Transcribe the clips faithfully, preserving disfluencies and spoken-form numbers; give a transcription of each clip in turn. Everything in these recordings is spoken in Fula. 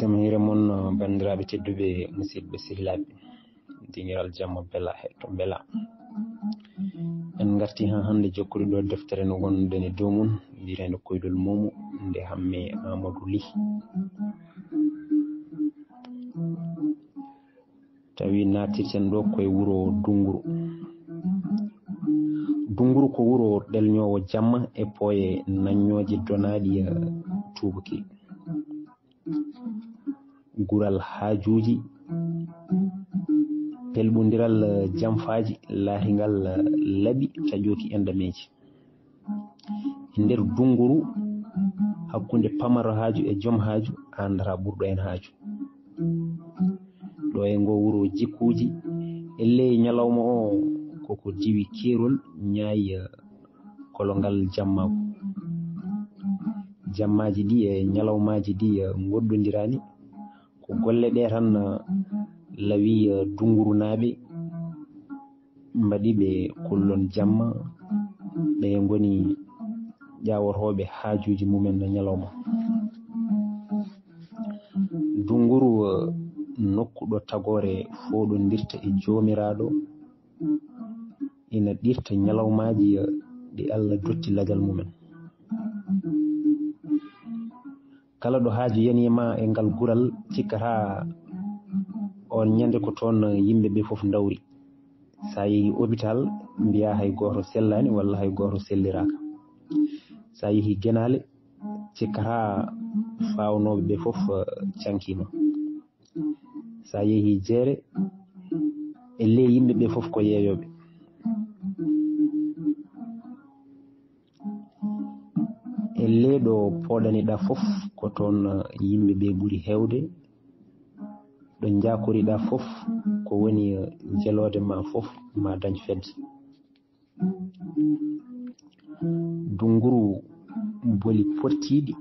Jam hiire mon, banndiraaɓe tedduɓe, musidɓe sehilaaɓe, dingiral jamma bela heɗto bela. En ngarti haa hannde jokkude ɗo deftere no gonɗen e dow mum, wiyeteende Koydol Moomu, nde Hamme Amadou Ly. Tawi naatirten ɗo koye wuro Dunguru. Dunguru ko wuro ɗelñoowo jamma e pooye naññooje donaaɗi, eh, tuubuki. Gural haajuuji, pelɓundiral, eh, jamfaaji, laatingal, eh, laɓi taƴooki enɗameeji. E nder Dunguru, hakkunde pamaro haaju e joom haaju, a anndataa ɓurɗo heen haaju. Ɗo e ngo wuro jikkuuji, e ley ñalawma o, koko diwi keerol, ñaayi, eh, kolongal jammaagu. Jammaaji ɗi e ñalawmaaji ɗi, eh, ngoɗɗondiraani. Ko golle ɗe tan, eh, lawi, eh, Dungurunaaɓe, mbaɗi ɓe kullon jamma, ɓe ngoni ƴaawotooɓe haajuuji mumen no ñalawma. Dunguru, eh, nokku ɗo tagoore fooɗondirta e Joomiraaɗo, ina ɗirta ñalawmaaji, eh, ɗi Allah dotti lajal mumen. Kala ɗo haaju yani ma e ngal gural, cikkata on ñande ko toon yimɓe ɓe fof ndawri. Sa yehi hôpital, mbiya hay gooto sellaani walla hay gooto selliraaka. Sa yehi genaale, cikkata faawnooɓe ɓe fof, eh, cankima. Sa yehi jeere, e ley yimɓe ɓe fof ko yeeyooɓe. E ley ɗo pooɗaniɗa fof, ko toon, eh, yimɓe ɓe ɓuri heewde. Ɗo njaakoriɗa fof, ko woni, eh, jeloode ma fof, ma dañ fedde. Dunguru boli portiiɗi,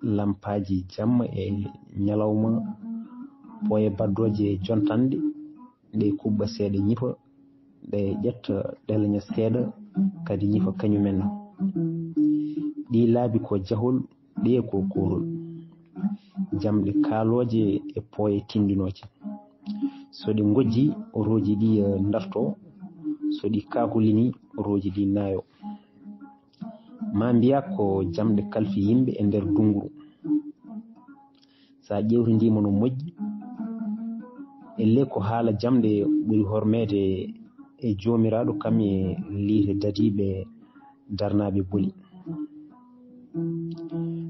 lampaaji jamma e ñalawma, pooye baddooje jontanɗe, ɗe kuɓɓa seeɗa ñifa, ɗe ƴetta ɗelña seeɗa, kadi ñifa kañumen. Ɗi laabi ko jahol, ɗe ko koorol. Jamɗe kaalooje e pooye tinndinooje. So ɗi ngojji, rooji ɗi, eh, ndarto. So ɗi kaakolini, rooji ɗi naayo. Ma mbiya ko jamɗe kalfi yimɓe e nder Dunguru. Sa ƴeewtindima no moƴƴi, e ley ko haala jamɗe ɓuri hormeede e Joomiraaɗo, kam e liite dadiiɓe darnaaɓe boli.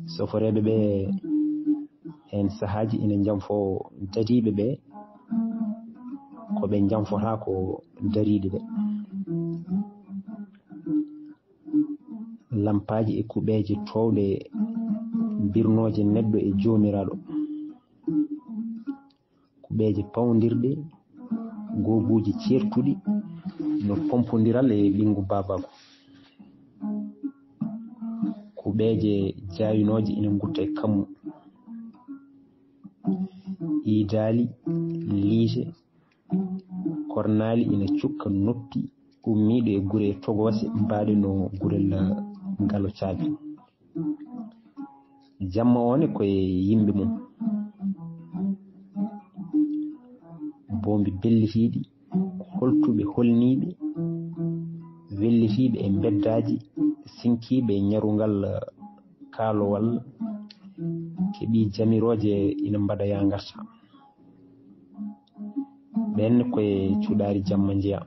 Soforeeɓe ɓe heen sahaaji ina njamfo dadiiɓe ɓe, ko ɓe njamfota ko dariiɓe ɓe. Lampaaji e kuɓeeje toowɗe birnooje neɗɗo e Joomiraaɗo. Kuɓeeje pawndirɗe, goobuuji ceertuɗi no pompondiral e ɓinngu baabaagu. Kuɓeeje jaawinooje ina ngutta e kammu. Iidaali, liite, kornaali ina cukka noppi ummiiɗo e gure togoose mbaaɗe no gurel ngalo caabi. Jamma o ne ko e yimɓe mum. Boombi bellitiiɗi, holtuɓe holniiɓe, wellitiiɓe e mbeddaaji, sinkiiɓe e ñarungal kaalowal, keɓi jamirooje ina mbaɗa yaa ngarta. Ɓeen ko e cuɗaari jamma njeya.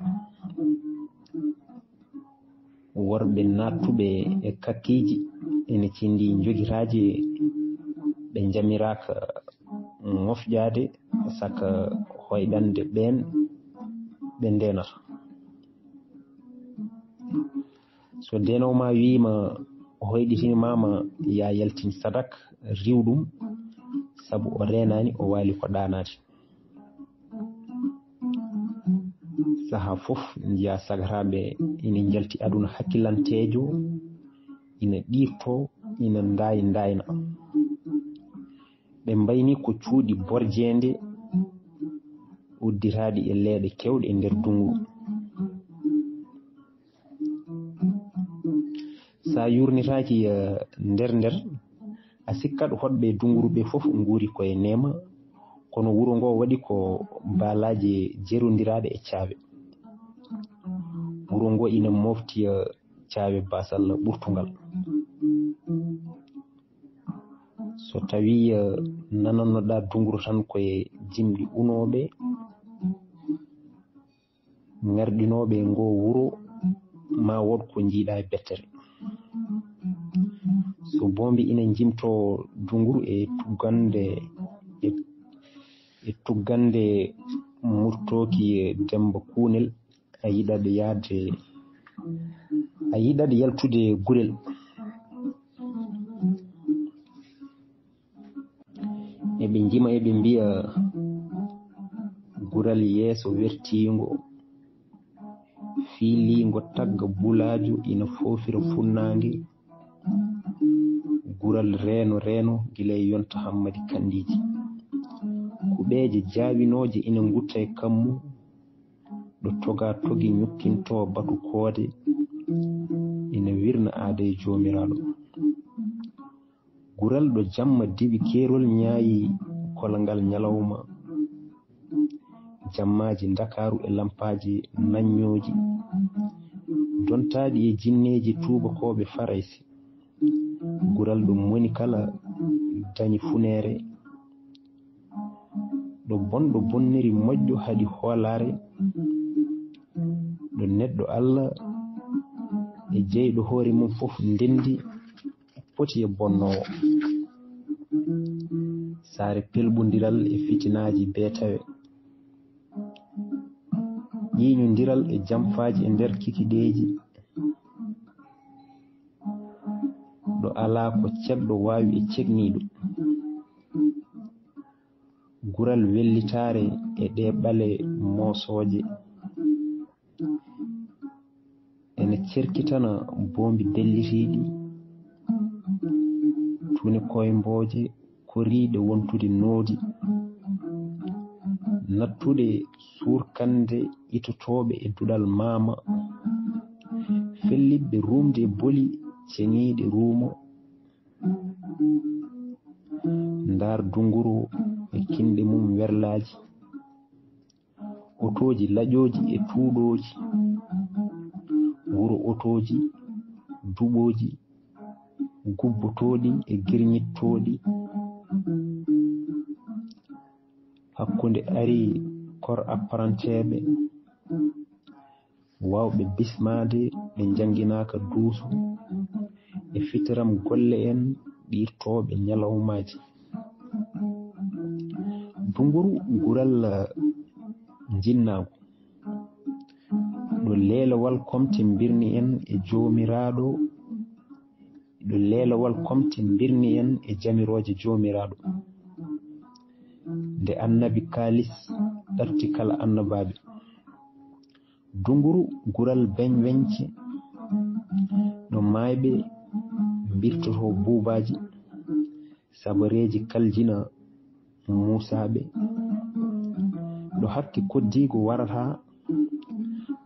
Worɓe naattuɓe e kakkiiji ene cindi njogitaaji ɓe njamiraaka mofƴaade saka hoyɗande ɓeen ɓe ndeenata. So deenoowo ma wiima o hoyɗitini ma, ma ya yaltin sadak, riiw ɗum, sabu o reenaani, o waali ko ɗaanaade. Saha fof njiya sagataaɓe ina njalti aduna hakkilanteejo, ina ɗiirto, ina ndaay ndaayna. Ɓe mbayni ko cuuɗi borjeende udditaaɗi e leeɗe keewɗe e nder dungu. Sa yurnitaaki, eh, nder nder, A sikkat hoɗɓe Dunguru ɓe fof nguuri koye neema, kono wuro ngo waɗi ko baalaaje jerondiraaɗe e caawe. Wuro ngo ina mofti, eh, caawe basal ɓurtungal. So tawi, eh, nanannoɗa Dunguru tan koye jimɗi unooɓe, ŋarɗinooɓe ngo wuro, ma wood ko njiiɗa e bettere. So boombi ina jimto Dunguru e tuggande, e, e tuggande murtooki e Demba Kuunel, a yiɗat yaade, a yiɗat yaltude gurel. Eɓe njima, eɓe mbiya, "Gural yeeso wertiingo, fiiliingo tagga bulaajo ina foofira funnaange." Gural reeno reeno gila e yonta Hammadi Kanndiiji. Kuɓeeje jaawinooje ina ngutta e kammu, ɗo toga togi ñukkintoo batu koode, ina wirna aada e joomiraaɗo. Gural ɗo jamma diwi keerol ñaayi kolangal ñalawma. Jammaaji Ndakaaru e lampaaji naññooji, dontaaɗi e jinneeji tuubakooɓe Farayse. Gural ɗo moni kala dañi funeere. Ɗo bonɗo bonniri moƴƴo haɗi hoolaare. Ɗo neɗɗo Allah e jeyɗo hoore mum fof ndenndi poti e bonnoowo. Saare pelɓondiral e fitinaaji beetawe. Ƴiiñondiral e jamfaaji e nder kikiɗeeji. Ɗo alaa ko cegɗo waawi e cegniiɗo. Gural wellitaare e ɗee ɓale moosooje. Ene cerkitana boombi bellitiiɗi, tuni koymbooje koriiɗe wontude noodi, nattuɗe suurkande itotooɓe e duɗal maama, fellitɓe ruumde e boli ceŋiiɗe ruumo. Ndaar Dunguru e kinɗe mum werlaaji. Otooji laƴooji e tuuɗooji, wuro otooji, duɓooji, gubbotooɗi e girñittooɗi. Hakkunde ari kor apparanteeɓe, waawɓe bismaade ɓe njannginaaka duuso, e fitiram golle en ɗiirtooɓe ñalawmaaji. Dunguru gural njinnaagu. Ɗo leelewal komte mbirni en e Joomiraaɗo, ɗo leelewal komte mbirni en e jamirooje Joomiraaɗo. Nde annabi Kaalis ɗarti kala annabaaɓe. Dunguru gural beñ weñce, ɗo maayɓe mbirtoto buubaaji, sabareeji kaljina muusaaɓe, ɗo hakke koddiigo warata,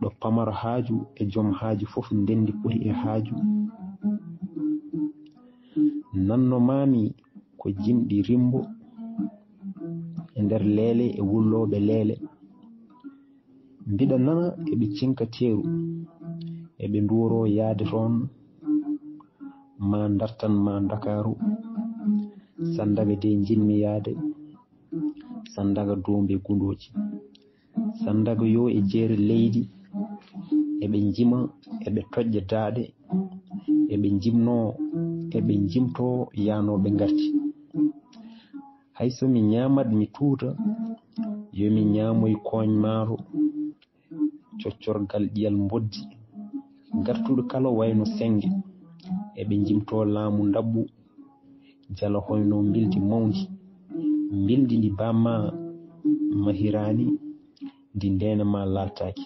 ɗo pamaro haaju e joom haaju fof ndenndi poti e haaju. Nanno maami ko jimɗi rimbo e nder leele e wullooɓe leele. Mbiɗa nana eɓe cinka teeru, eɓe nduworo yaade toon, ma ndartan ma Ndakaaru, Sandaga de njiɗmi yaade, Sandaga doombe gundooji, Sandaga yo e jeere leydi, eɓe njima, eɓe toƴƴa daaɗe, eɓe njimno, eɓe njimto yaanooɓe ngarti. Hay so mi ñaamat mi tuuta, yo mi ñaamoy kooñ maaro, coccorgal ƴiyal mboddi, gartuɗo kala wayno sennge, eɓe njimto laamu ndabbu, jala hoyno mbildi mawndi, mbildi ndi bamma mahiraani, ndi ndeena ma laaltaaki.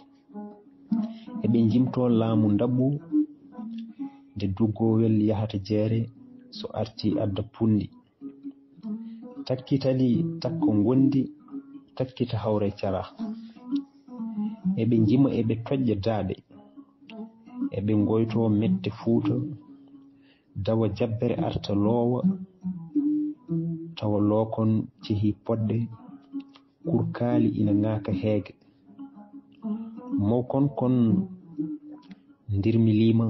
Eɓe njimto laamu ndabbu, nde duggowel yahata jeere, so arti adda punndi. Takkitali takko ngondi, takkita hawre cara. Eɓe njima, eɓe toƴƴa daaɗe. Eɓe ngoyto mette Fuuta, dawa jabbere arta loowa. tawa lookon cehi podde, kurkaali ina ŋaaka heege. Mawkon kon ndirmiliima,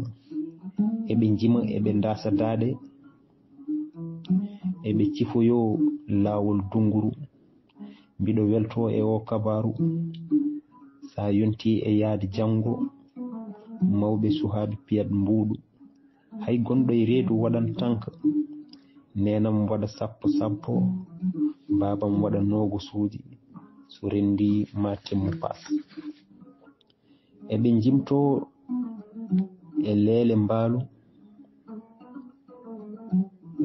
eɓe njima, eɓe ndaasa daaɗe, eɓe cifoyoo laawol Dunguru. Mbiɗo weltoo e oo kabaaru. So a yontii e yahde janngo, mawɓe suhaaɓe piyat mbuuɗu. Hay gonɗo e reedu waɗan tanka. Neenam waɗa sappo sappo, baabam waɗa noogosuuji. So renndii ma temmu paas. Eɓe njimtoo e leele mbaalu,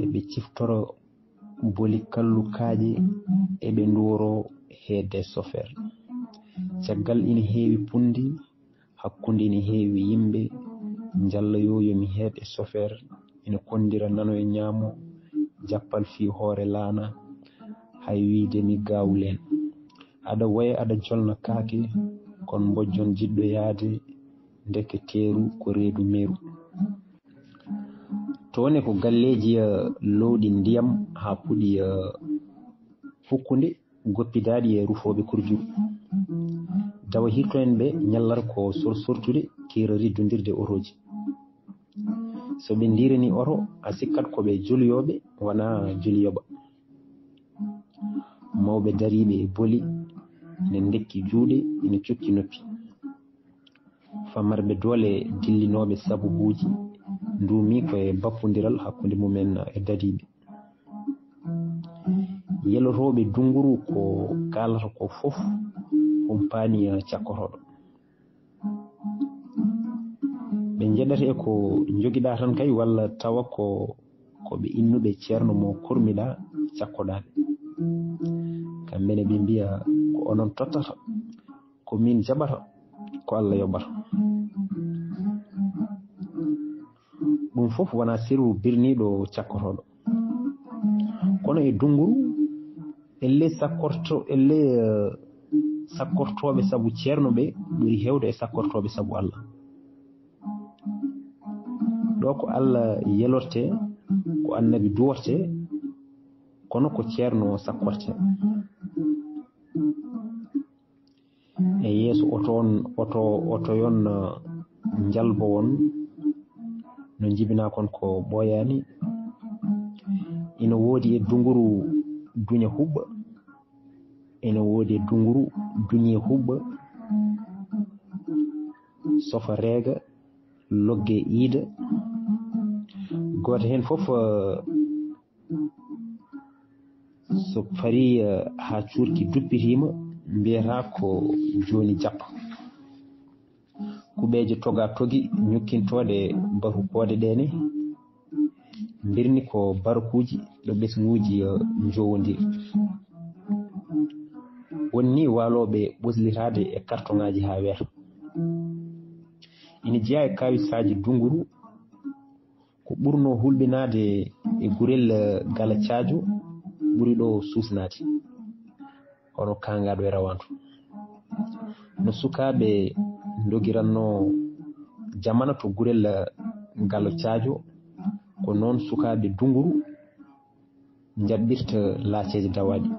eɓe ciftoro boli kallukaaje, eɓe nduworoo heede sofeer. Caggal ina heewi punndi, hakkunde ina heewi yimɓe, njalla yo yo mi heed e sofeer, ina konndira nano e ñaamo, jappal fii hoore laana, hay wiide mi gaawleen. Aɗa woya aɗa jolna kaake, kon mbojjon jiɗɗo yahde, ndeke teeru ko reedu meru. Toon ne ko galleeji, eh, lowɗi ndiyam haa puɗi, eh, fukkunde, goppidaaɗi e rufooɓe kurjuru. Dawa hirto en ɓe ñallar ko sor-, sortude kiira riddondirde otooji. So ɓe ndiiranii oto, a sikkat ko ɓe juliyooɓe, wonaa juliyoɓa. Mawɓe dariiɓe e boli, ina ndekki juuɗe, ina cukki noppi. Famarɓe doole dillinooɓe sababuuji nduumi ko e bappondiral hakkunde mumen e dadiiɓe. Yelotooɓe Dunguru ko kaalata ko fof humpaani cakkotooɗo. Ɓe njeɗate e ko njogiɗaa tan kay, walla tawa ko, ko ɓe innuɓe ceerno mo kormiɗaa cakkoɗaa ɓe. Kamɓe ne ɓe mbiya ko onon tottata, ko min jaɓata, ko Allah yoɓata. Ɗum fof wonaa sirru birniiɗo cakkotooɗo. Kono e Dunguru, ellee sakkorto-, ellee, eh, sakkortooɓe sabu ceerno ɓe ɓuri heewde e sakkortooɓe sabu Allah. Ɗo ko Allah yelortee, ko Annabi duwortee, kono ko ceerno sakkortee. E yeeso oto on, oto, oto yon, eh, njalbo on, no njibinaa kon ko ɓooyaani. Ina woodi e Dunguru duña huɓɓa, ina woodi e Dunguru duñe huɓɓa, sofa reega, logge iida. Gooto heen fof, eh, so farii, eh, haa cuurki duppitiima, mbiyataa ko jooni jappa. Kuɓeeje toga togi ñukkintooɗe bahu koode ɗe ne, mbirni ko barkuuji ɗo ɓesnguuji, eh, njowondiri. Won ni waalooɓe ɓoslitaade e kartoŋaaji haa weer. Ina jeyaa e kawisaaji Dunguru, ko ɓurnoo hulɓinaade e gurel, eh, Gala Caajo ɓuri ɗo suusnaade, hono kaangaaɗo e rawaandu. No sukaaɓe ndogirannoo jamana to gurel, eh, Gala Caajo, ko noon sukaaɓe Dunguru njaɓɓirta laaceeje dawaaɗi.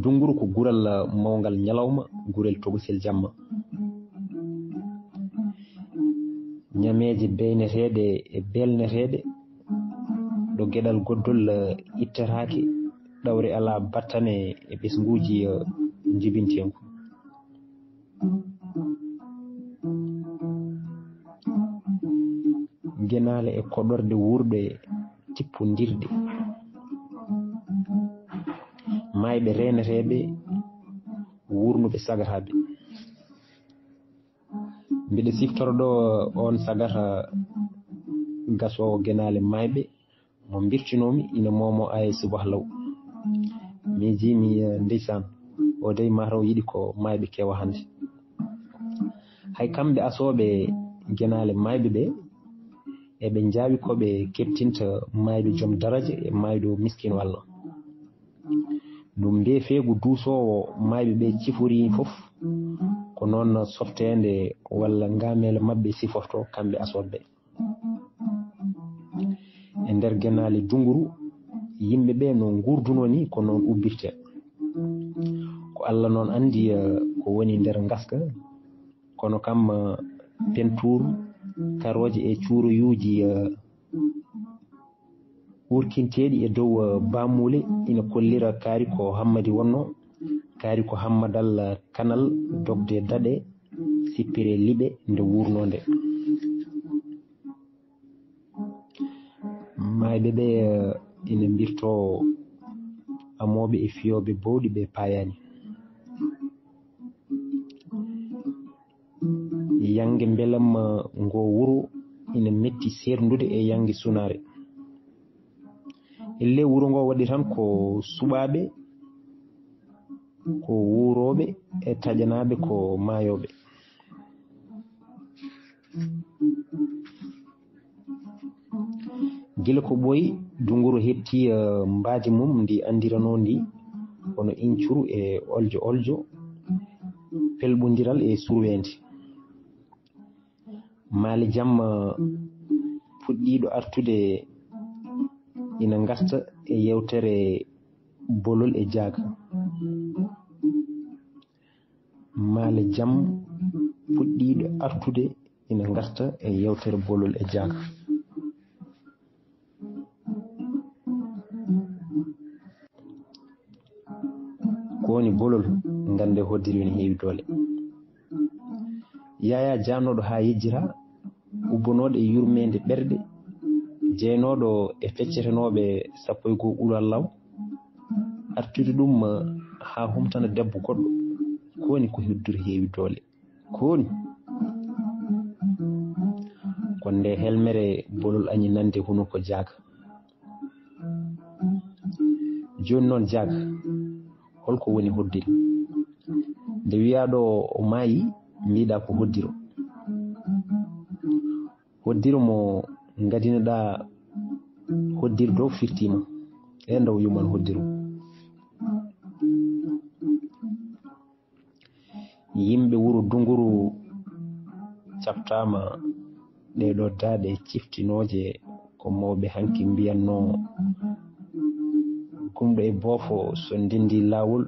Dunguru ko gural mawngal ñalawma, gurel tokosel jamma. Ñameeje beyneteeɗe e belneteeɗe, ɗo geɗal goddol ittetaake, ɗawre alaa battane e ɓesnguuji njibinteengu. Genaale e koɗorɗe wuurɗe tippondirɗe. Maayɓe reeneteeɓe wuurnuɓe sagataaɓe. Mbiɗa siftoro ɗo on sagata gasoowo genaale maayɓe mo mbirtinoomi ina moomo ay subah law. Miijii mi, eh, ndeysaan, o dey mataw yiɗi ko maayɓe kewa hannde. Hay kamɓe asooɓe genaale maayɓe ɓe, eɓe njaawi ko ɓe keɓtinta maayɗo joom daraja e maayɗo miskiino Allah. Ɗum mbeefeegu duusoowo maayɓe ɓe cifori fof, ko noon softeende walla ngaameele maɓɓe sifortoo kamɓe asooɓe ɓe. E nder genaale Dunguru, Yimɓe ɓe no ngurduno ni, ko noon ubbirte. Ko Allah noon anndi, eh, ko woni nder ngaska. Kono kam, eh, pentuur, karooje e cuuroyuuji, eh, wurkinteeɗi e dow, eh, baamuule ina kollira kaari ko hammadi wonno, kaari ko hammadal, eh, kanal dogde daɗe, sippire liɓe nde wuurno nde. Maayɓe ɓe, eh, ina mbirto amooɓe e fiyooɓe bowɗi ɓe paayani. Yannge mbelamma ngo wuro ina metti seerndude e yannge sunaare. Ellee wuro ngo waɗi tan ko suɓaaɓe, ko wuurooɓe e taƴanaaɓe ko maayooɓe. Gila ko ɓooyi, dunguru heɓti, eh, mbaadi mum ndi anndiranoo ndi, hono incuru e oljo oljo, pelɓondiral e surweendi. Maale jam, eh, puɗɗiiɗo artude ina ngarta e yewtere bolol e jaaga. Maale jam puɗɗiiɗo artude ina ngarta e yewtere bolol e jaaga. Ko woni bolol? Ngannde hoddiri ene heewi doole. Yaya jaanooɗo haa yejjita, ubbanooɗo e yurmeende ɓerɗe, jeynooɗo e feccetenooɓe sappo e goo ulal law, artude ɗum, eh, haa humtana debbo goɗɗo. Ko woni ko hoddiri heewi doole? Ko woni? Ko nde helmere bolol añi nande hunuko jaaga. Jooni noon jaaga, holko woni hoddiri? Nde wiyaa ɗo o maayi, mbiɗa ko hoddiro. Hoddiro mo ngadinoɗa hoddirde o firtima. E ndaw yuman hoddiro. Yimɓe wuro Dunguru caɓtaama ɗee ɗoo daaɗe ciftinooje ko mawɓe hanki mbiyatnoo, gumɗo e boofo so ndenndi laawol,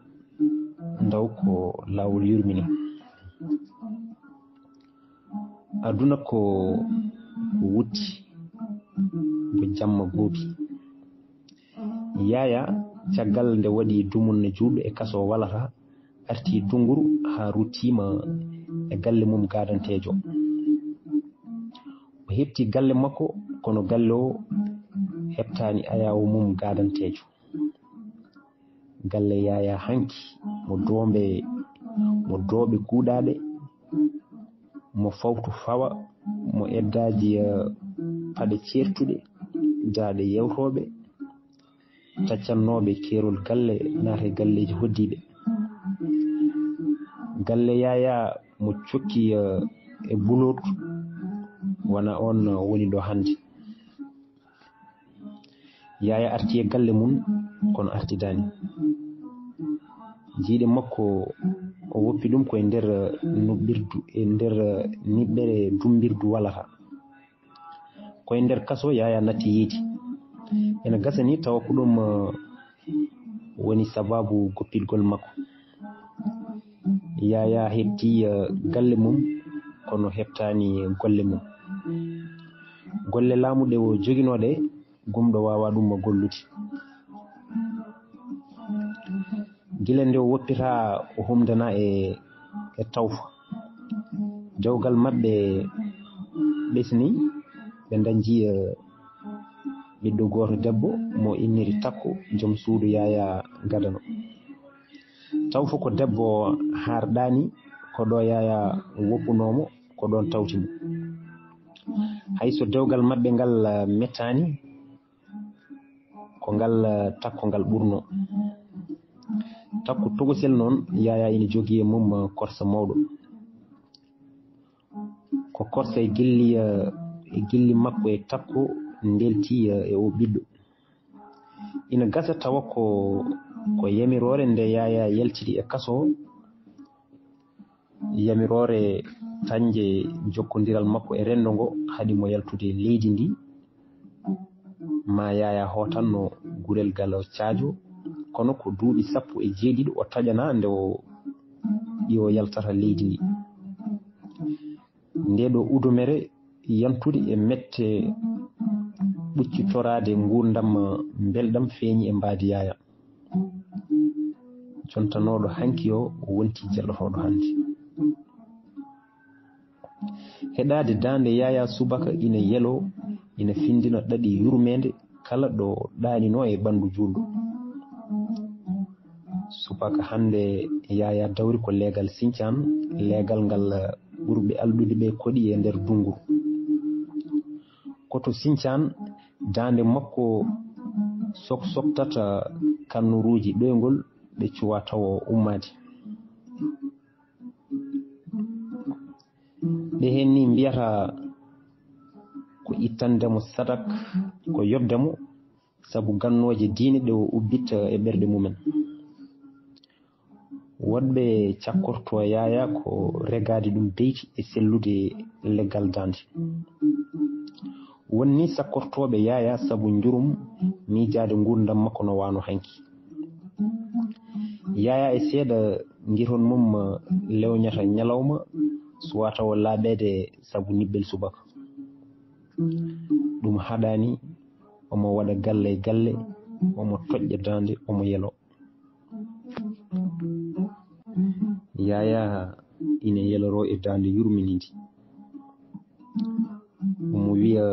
ndaw ko laawol yurmini. Aduna ko wutti, ko jamma goobi. Yaya, caggal nde waɗi dumunna juuɗo e kaso walata, arti Dunguru haa ruttiima e galle mum gaadanteejo. O heɓti galle makko, kono galle o heɓtaani ayaawo mum gaadanteejo. Galle Yaya hanki, mo doombe, mo dooɓe kuuɗaaɗe, mo fawtu fawa, mo eddaaji, eh, paɗe ceertuɗe, daaɗe yewtooɓe, taccannooɓe keerol galle, naata e galleeji hoddiiɓe. Galle Yaya mo cokki, eh, e bulootu, wona oon woni ɗo hannde. Yaya arti e galle mum, kono artidaani. Jiiɗe makko, o woppi ɗum ko e nder nuɓɓirdu, e nder niɓɓere dummbirdu walata. Ko e nder kaso Yaya natti yiidi. Ena gasa ni tawa ko ɗum, eh, woni sababu goppitgol makko. Yaya heɓti, eh, galle mum, kono heɓtaani golle mum. Golle laamu ɗe o joginoo ɗe, gumɗo waawaa ɗum gollude. Gila nde o woppitaa, o humdanaa e, e tawfa. Dewgal maɓɓe ɓesni, ɓe ndañji, eh, ɓiɗɗo gooto debbo mo inniri Takko, joom suudu Yaya gadano. Tawfa ko debbo haarɗaani, ko ɗo Yaya woppunoo mo, ko ɗoon tawti mo. Hay so dewgal maɓɓe ngal, eh, mettaani, ko ngal, eh, Takko ngal ɓurnoo. Takko tokosel noon, Yaya ina jogii e mum, eh, korsa mawɗo. Ko korsa e gilli, eh, e gilli makko e Takko ndelti, eh, e o ɓiɗɗo. Ina gasa tawa ko, ko yamiroore nde Yaya yaltidi e kaso, yamiroore tañde jokkondiral makko e renndo ngo haɗi mo yaltude leydi ndi, ma Yaya hootanno gurel gal o caajo, kono ko duuɓi sappo e jeeɗiɗi o taƴanaa nde o, ɗi o yaltata leydi ndi. Nde ɗo udumere yantude e mette ɓuccitoraade nguurndam mbelɗam feeñi e mbaadi Yaaya. Jontanooɗo hanki o wonti jellotooɗo hannde. Heɗaade daande Yaaya subaka ina yelo, ina findina ɗaɗi yurmeende kala ɗo ɗaaninoo e ɓanndu juulɗo. Subaka hannde Yaaya dawri ko leegal Sincaan, leegal ngal ɓurɓe alɗude ɓe koɗi e nder dungu. Ko to Sincaan daande makko sok-, soktata kannuruuji ɗoyngol ɗe cuwa tawo ummaade. Ɓe heen ni mbiyata ko ittande mo sadak, ko yoɓde mo, sabu gannooje diine ɗe o ubbita e ɓerɗe mumen. Woɗɓe cakkorto Yaaya ko regaade ɗum beyti e sellude leggal daande. Won ni sakkortooɓe Yaaya sabu njurum miijaade nguurndam makko no waano hanki. Yaaya e seeɗa ngiron mum lewñata ñalawma, suwa tawo laaɓeede sabu niɓɓel subaka. Ɗum haɗaani omo waɗa galle e galle, omo toƴƴa daande, omo yelo. Yaaya ina yeloroo e daande yurminindi. Omo wiya,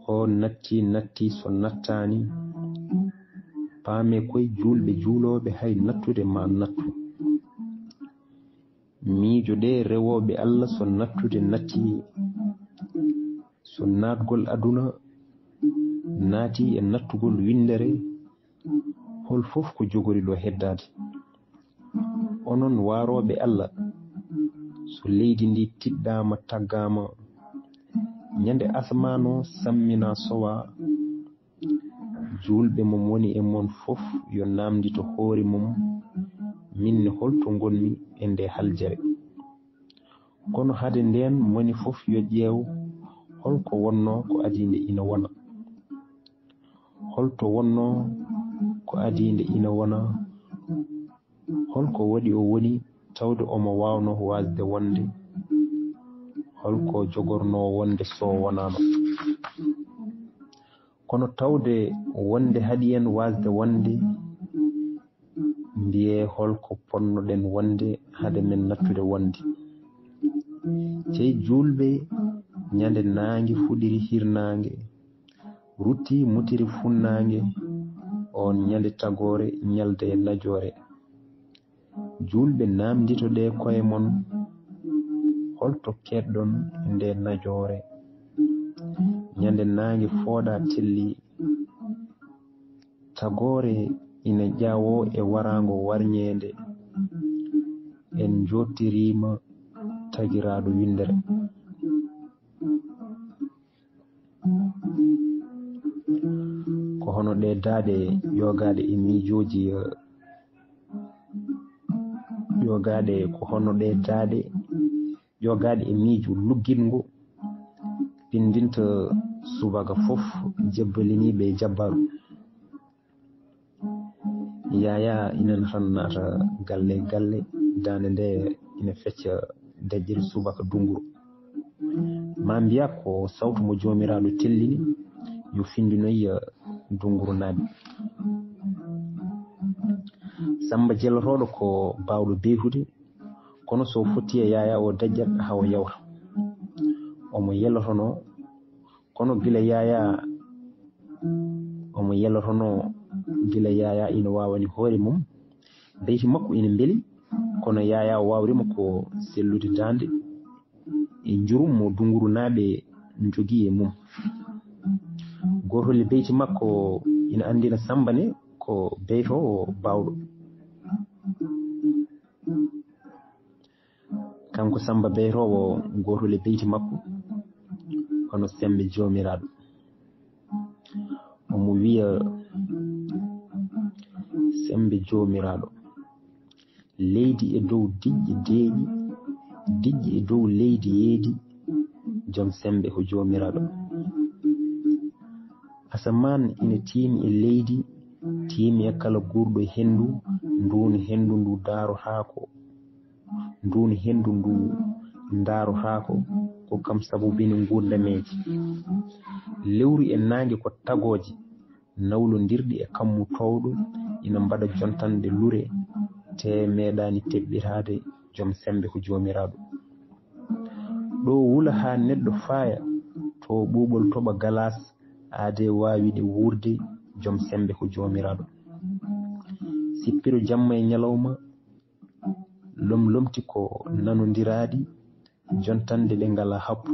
"O natti, natti, so nattaani, paame koye juulɓe juulooɓe hay nattude ma nattu. Miijo ɗe rewooɓe Allah so nattude natti, so naatgol aduna naati e nattugol winndere, hol fof ko jogori ɗo heddaade. Onon waarooɓe Allah, so leydi ndi tiɗɗaama, taggaama, ñande asamaano sammina sowa, juulɓe mum woni e mon fof yo naamndito hoore mum, min ne holto ngonmi e nde haljere." Kono hade ndeen, moni fof yo ƴeew hol ko wonnoo ko adii nde ina wona. Hol to wonnoo ko adii nde ina wona? Hol ko waɗi o woni tawde omo waawnoo waasde wonde? Hol ko jogornoo wonde so wonaano? Kono tawde wonde haɗi en waasde wonde, mbiyee hol ko ponnoɗen wonde hade men nattude wonde. Cey juulɓe, ñande naange fuɗiri hirnaange, rutti mutiri funnaange, oon ñande tagoore ñalde e najoore. Juulɓe, naamndito ɗe koye mon, hol to keedɗon nde najoore? Ñande naange fooɗa telli, tagoore ina ƴaawoo e waraango warñeende, en njoottiriima tagiraaɗo winndere. Ko hono ɗe daaɗe yogaaɗe e miijooji, eh, yogaaɗe, ko hono ɗe daaɗe yogaaɗe e miijo luggiɗngo, pindinta subaka fof jebbaliniiɓe e jabbaaru. Yaaya ina tan naata galle e galle, daande nde ina fecca deƴƴere subaka dunguru. Ma mbiya ko sawtu mo Joomiraaɗo tellini, yo findinoy dunguru naaɓe. Samba jellotooɗo ko baawɗo beyhude, kono so fotti e Yaaya o daƴƴat haa o yawta. Omo yelotonoo, kono gila Yaaya, omo yelotonoo gila Yaaya ina waawani hoore mum. Beyti makko ina mbeli, kono Yaaya o waawri mo ko sellude daande e njurum mo dunguru naaɓe njogii e mum. Gootol e beyti makko ina anndina Samba ne ko beytoowo baawɗo. Kanko Samba beytoowo, gootol e beyti makko, hono Semmbe Joomiraaɗo. Omo wiya, Semmbe Joomiraaɗo, leydi e dow diƴƴe deeƴi, diƴƴe e dow leydi yeedi, joom semmbe ko Joomiraaɗo. Asamaan ina tiimi e leydi, tiimi e kala guurɗo e henndu, nduun henndu ndu daarotaako, nduun henndu ndu ndaarotaako, ko kam sabubini nguurdameeje. Lewru e naange ko tagooje, nawlondirɗi e kammu toowɗo, ina mbaɗa jontande lure, tee meeɗaani teɓɓitaade joom semmbe ko Joomiraaɗo. Ɗo wula haa neɗɗo faaya, to ɓuuɓol toɓa galaas, aadee waawiɗe wuurde, joom semmbe ko Joomiraaɗo. Sippiro jamma e ñalawma, lomlomti ko nanondiraaɗi, jontande ɗe ngalaa happu.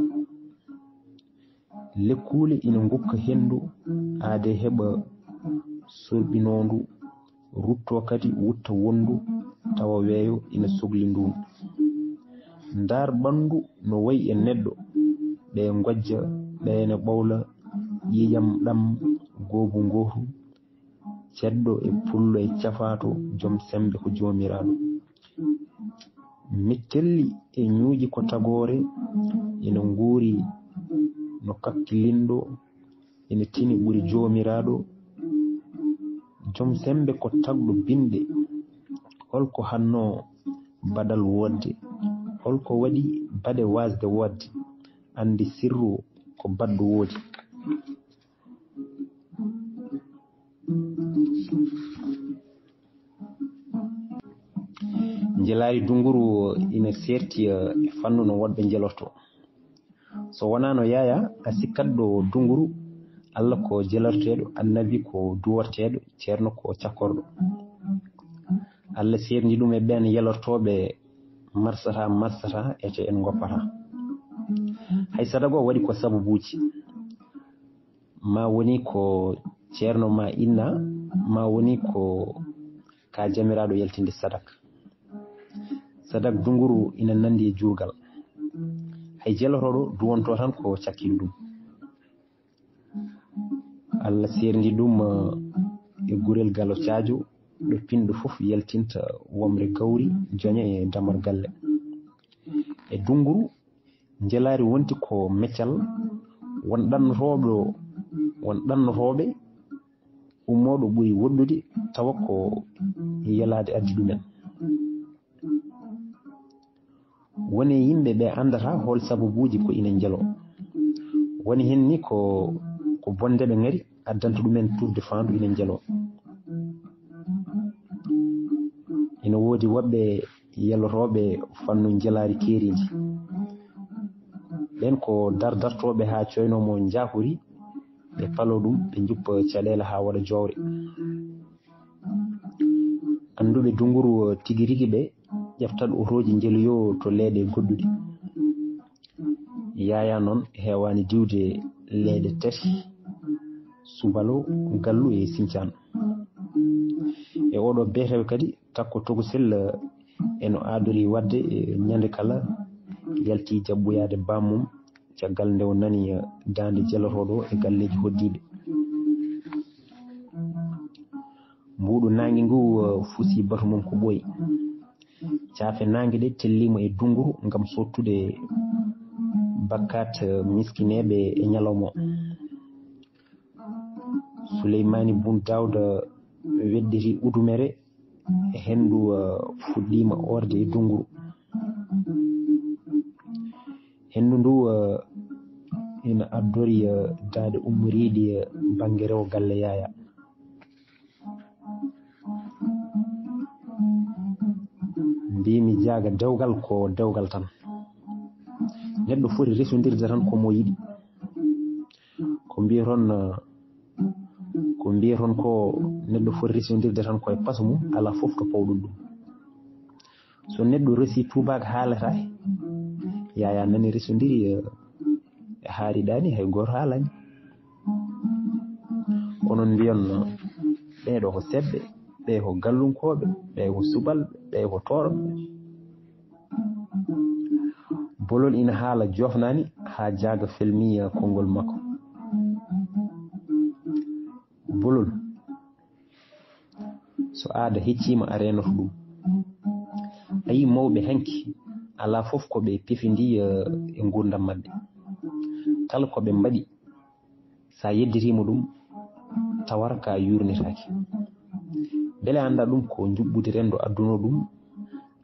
Lekkuule ina ngukka henndu, aadee heɓa sorɓinoondu, ruttoo kadi wutta wonndu, tawa weeyo ina sogli nduun. Ndaar ɓanndu no wayi e neɗɗo, ɓe ngojja, ɓe ene ɓowla, ƴiiƴam ɗam goobu ngootu, ceddo e pullo e cafaato, joom semmbe ko Joomiraaɗo. Mettelli e ñuuƴi ko tagoore, ina nguuri no kakkilinɗo, ina tini ɓuri Joomiraaɗo. Joom semmbe ko tagɗo binɗe. Hol ko hannoo baɗal woodde? Hol ko waɗi baɗe waasde woodde? Anndi sirru ko baɗɗo woodi. Njelaari dunguru ina seerti, eh, e fannu no woɗɓe njelorto. So wonaa no Yaya, a sikkat ɗo dunguru, Allah ko jelorteeɗo, annabi ko duworteeɗo, ceerno ko cakkorɗo. Allah seerndi ɗum e ɓeen yelortooɓe marsata, marsata, ete en ngoppata. Hay sadago waɗi ko sababuuji. Ma woni ko ceerno ma inna, ma woni ko ka jamiraaɗo yaltinde sadak. Sadak dunguru ina nandi e juurgal. Hay jelotooɗo duwonto tan ko cakkiiɗo ɗum. Allah seerndi ɗum, eh, e gurel galo caajo, ɗo pinɗo fof yaltinta womre gawri, joña e damar galle. E dunguru, njelaari wonti ko meccal, won ɗannotooɗo, won ɗannotooɓe ummooɗo ɓuri woɗɗude, tawa ko yelaade addi ɗumen. Woni yimɓe ɓe anndata hol sababuuji ko ina njelo. Woni heen ni ko, ko bonde ɓe ngari addanta ɗumen tuufde faandu ina njelo. Ina woodi woɓɓe yelotooɓe fannu njelaari keeriiji. Ɓeen ko dardartooɓe haa coynoo mo njaakori, ɓe paloo ɗum, ɓe njuppa caɗeele haa waɗa joowre. Annduɓe dunguru tigi rigi ɓe ƴeftat otooji njeloyoo to leeɗe goɗɗuɗe. Yaya noon heewaani diwde leeɗe tati, Subalo, Gallu e Sincaan. E oɗo beetawe kadi, takko tokosel, eh, eno aadori waɗde, eh, ñande kala yalti jaɓɓoyaade bammum, caggal nde o nani, eh, daande jelotooɗo e galleeji hoɗdiiɓe. Mbuuɗu naange ngu, eh, fusi batu mum ko ɓooyi. Caafe naange ɗe telliima e dunguru ngam soottude bakkaat, eh, miskineeɓe e ñalawma o. Suleymaani Bun Daawda wedditi udumere, henndu, eh, fuɗɗiima oorde e dunguru. Henndu ndu, eh, ina addori, eh, daaɗe ummoriiɗi, eh, bannge rewo galle Yaya. Mbiimi jaaga dewgal ko dewgal tan. Neɗɗo foti resondirde tan ko mo yiɗi. Ko mbiyaton, eh, ko mbiyaton ko neɗɗo foti resondirde tan ko e paso mum, alaa fof to pawɗum ɗum. So neɗɗo resi tuubaak haalata, Yaya nani resondiri, eh, e haariɗaani hay gooto haalaani. Onon mbiyon, ɓee ɗo ko seɓɓe, ɓee ko gallunkooɓe, ɓee ko subalɓe, ɓee ko toorɓe. Bolol ina haala joofnaani haa jaaga felmi, eh, konngol makko. Bolol, so aada hecciima a reenoto ɗum. A yii mawɓe hanki, alaa fof ko ɓe pefindi, eh, e nguurndam maɓɓe. Kala ko ɓe mbaɗi, so a yedditiima ɗum, tawar ka yurnitaaki. Mbele annda ɗum ko njuɓɓudi renndo adduno ɗum,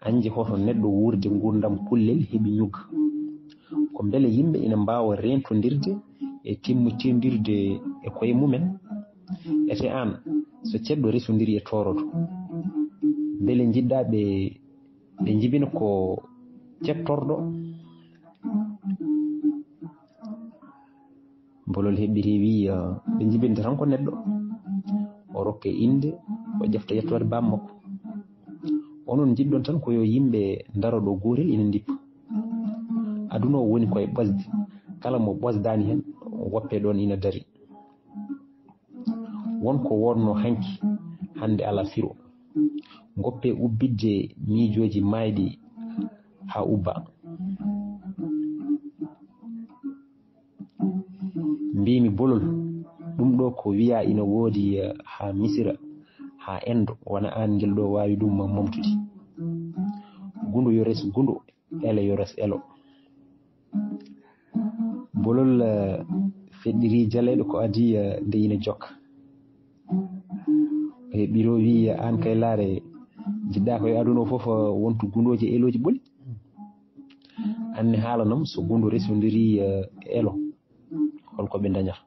anje hoto neɗɗo wuurde nguurndam kullel heɓi ñugga. Ko mbele yimɓe ina mbaawa reentondirde e timmitindirde e koye mumen? Ete aan, so ceddo resondiri e toorodo, mbele njiɗɗa ɓe, ɓe njibina ko cettorɗo? Bolol heɓɓiti wi, eh, ɓe njibinta tan ko neɗɗo. O rokke innde, o ƴefta yettoode baaba makko. Onon njiɗɗon tan ko yo yimɓe ndaro ɗo gootel ina ndippa. Aduna o woni koye ɓosde. Kala mo ɓosdaani heen, woppe ɗoon ina dari. Won ko wonno hanki, hannde alaa firo. Ngoppe ubbitde miijooji maayɗi haa ubba. Mbiimi bolol, ɗum ɗo ko wiyaa ina woodi, eh, haa Misira, haa Endo, wona aan ngel ɗo waawi ɗum momtude. Gundu yo res gundu, elo yo res elo. Bolol, eh, feɗɗiri jaleeɗo ko adii, eh, nde ina jokka. E ɓiro wi, aan kay laare, jiɗɗa ko e aduna o fof, eh, wontu gundooji e elooji ɓoli. Anne haalanam so gundu resondiri, eh, elo, holko ɓe ndañata.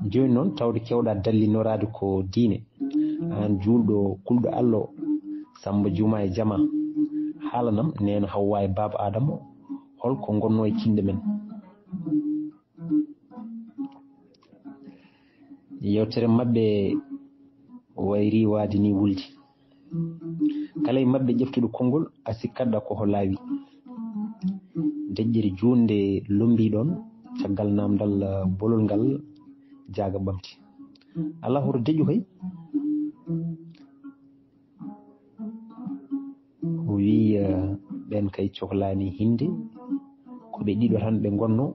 Jooni noon, tawde kewɗa dallinoraade ko diine, aan juulɗo, kulɗo Allo, Samba Juma e Jama, haalanam neena Hawwa e baaba Adama, holko ngonno e kinɗe men? Yewtere maɓɓe wayri waade ni wulde. Kala e maɓɓe ƴeftuɗo konngol, a sikkat ɗa ko ho laawi. Deƴƴere juunde lombii ɗoon, caggal naamndal, eh, bolol ngal jaaga ɓamti. Alaa hoto deƴƴu kay. O wii, eh, ɓeen kay coklaani hinnde, ko ɓe ɗiɗo tan ɓe ngonno.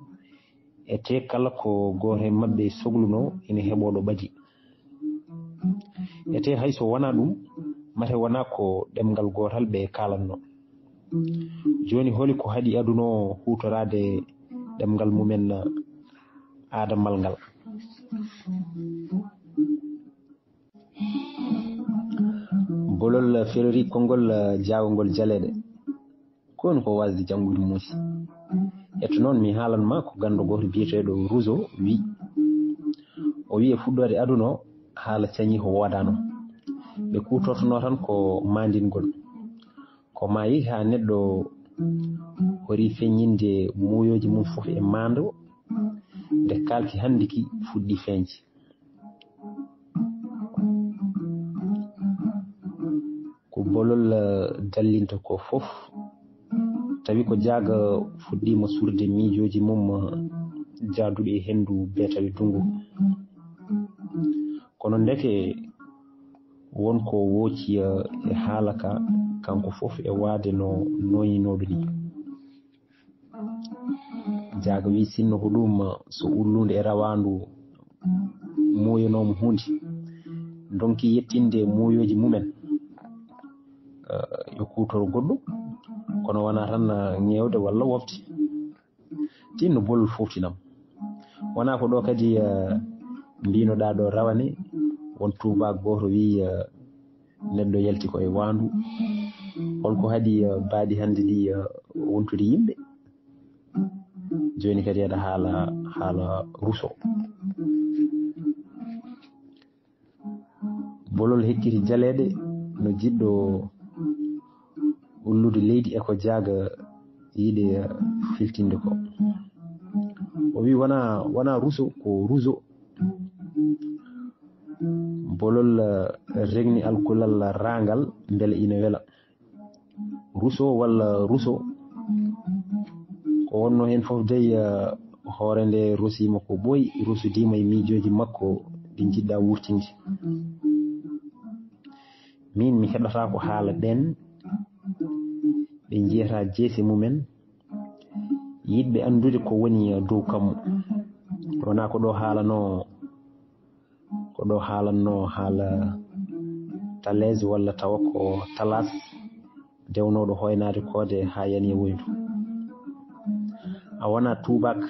Etee kala ko gooto e maɓɓe soglunoo ina heɓoo ɗo ɓadi. Etee hay so wonaa ɗum, mate wonaa ko ɗemngal gootal ɓe kaalanno. Jooni holi ko haɗi aduna o huutoraade ɗemngal mumen aadamal ngal? Bolol ferori konngol jaagongol jaleeɗe. Ko woni ko waasde janngude muusi? Hetto noon, mi haalan ma ko ganndo gooto biyeteeɗo Rousseau wi. O wi e fuɗɗoode aduna o, haala cañi ko woodaano. Ɓe kuutortonoo tan ko maandingol. Ko maa yehi haa neɗɗo hori feññinde muuyooji mum fof e maando, nde kaalki hannde ki fuɗɗi feeñde. Ko bolol, eh, dallinta ko fof, tawi ko jaaga fuɗɗiima suurde miijooji mum, eh, jaaduɗi e henndu beetawe dunngu. Kono ndeke won ko wooci, eh, e haala ka, kanko fof e waade no nooyinooɗo ni. Jaaga wi sinno ko ɗum, eh, so ullude e rawaandu muuyonooma huunde, ndonki yettinde muuyooji mumen, eh, yo kuutoro goɗɗum, kono wonaa tan, eh, ŋeewde walla wofde. Tinno bolol fooftinam. Wonaa ko ɗo kadi, eh, mbinoɗaa ɗo rawane, won tuubaak gooto wi, eh, neɗɗo yalti ko e waandu. Holko haɗi, eh, mbaadi hannde ndi, eh, wontude yimɓe? Jooni kadi aɗa haala, haala Rousseau. Bolol hekkiti jaleeɗe no jiɗɗo ullude leydi e ko jaaga yiɗe filtinde ko. O wi wona, wona Rousseau, ko Rousseau. Bolol, eh, regni alkulal raangal mbele ina wela. Rousseau walla Rousseau. Ko wonno heen fof dey, eh, hoore nde rosiima ko ɓooyi, rusudiima e miijooji makko ɗi njiɗɗa wurtinde. Min mi heɗotaako haala ɓeen ɓe njiyata jeese mumen, yiɗɓe anndude ko woni dow kammu. Wonaa ko ɗo haalanoo Ko ɗo haalanno haala Thalès walla tawa ko Thalas, dewnooɗo hoynaade koode haa yani e woyndu. A wona tuubaak,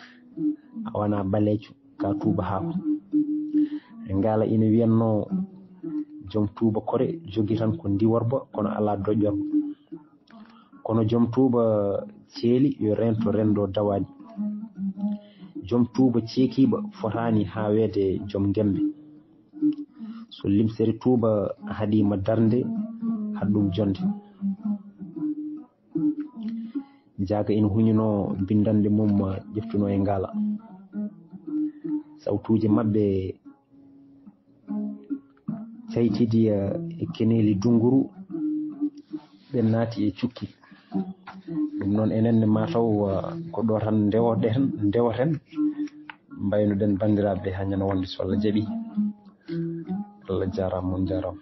A wona ɓaleejo, ka tuuba haako. E ngaala ina wiyatnoo: "Joom tuuba kore jogi tan ko ndiworba, kono alaa doƴƴorba. Kono joom tuuba ceeli, yo reento renndo dawaaɗi. Joom tuuba ceekiiba fotaani haaweede joom ngembe. So limsere tuuba haɗiima darnde, haɗ ɗum jonnde." Jaaga ina huñunoo binndannde mum ƴeftunoo e ngaala. Sawtuuji maɓɓe caytidi, eh, e keneeli dunnguru, ɓe naati e cukki. Ɗum noon, enen ne, mataw, eh, ko ɗo tan ndewoɗen, ndewoten, mbaynoɗen banndiraaɓe ɓe haa ñande wonde, so Allah jaɓi. Allah jaaraama, on jaaraama.